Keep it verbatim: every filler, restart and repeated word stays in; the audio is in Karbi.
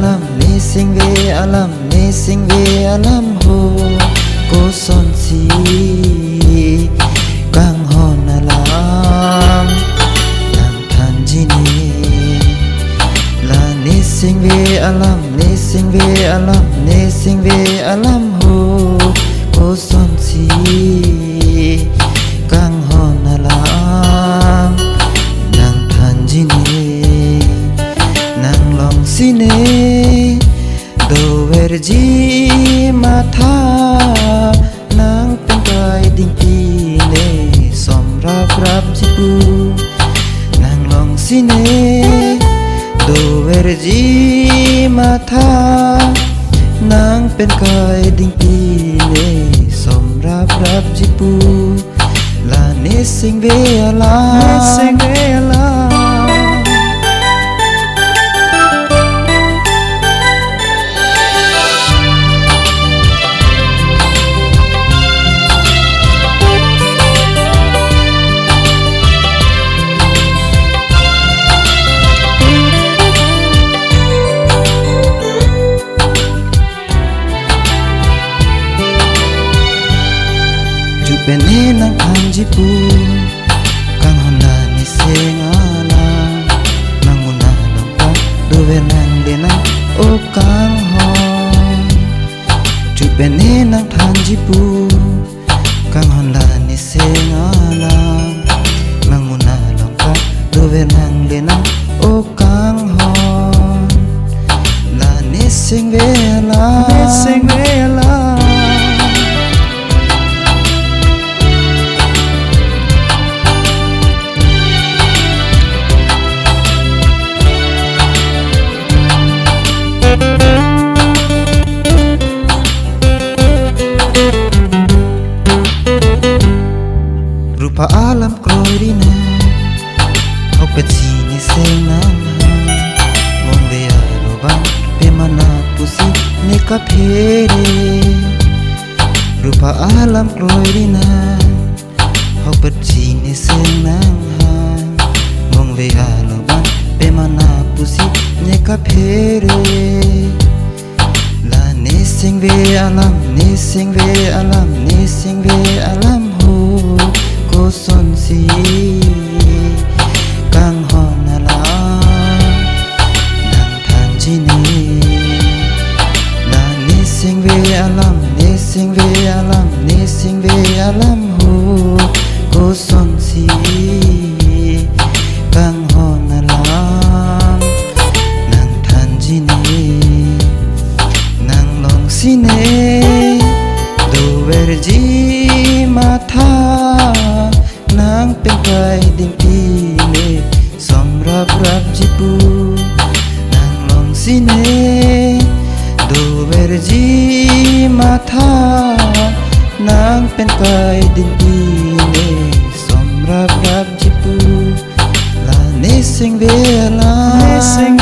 Alam, nesingve alam, nesingve alam ho, kosonsi kanghon alam nangthanji ne. La nesingve alam, nesingve alam, nesingve alam ho, kosonsi kanghon alam nangthanji ne. Nang longsi ne, doverji matha, nang pen kai dingpi ne, somraprapji pu. Nang longsi ne, doverji matha, nang pen kai dingpi ne, somraprapji pu. La nesingve alam, nesingve alam. Ju pen ne nangthanji pu, kanghon la nesing alam. Manguna longta dover nang le nang, o kanghon. Ju pen ne nangthanji pu, kanghon la nesing alam. Manguna longta dover nang le nang, o kanghon. La nesingve alam, nesingve alam. Rupa alam kroi ri nang, hokpet si nesing nang ha. Mongve alo ban pemana pusi ne kaphere. Rupa alam kroi ri nang, hokpet si nesing nang ha. Mongve alo ban pemana pusi ne kaphere. La nesingve alam, nesingve alam, nesingve alam ho, kosonsi kanghon alam nangthanji ne. La nesingve alam, nesingve alam, nesingve alam ho, kosonsi kanghon alam nangthanji ne. Nang longsi ne, doverji matha, nang pen kai dingpi ne, somraprapji pu. Nang longsi ne, doverji matha, nang pen kai dingpi ne, somraprapji pu. La nesingve alam, nesing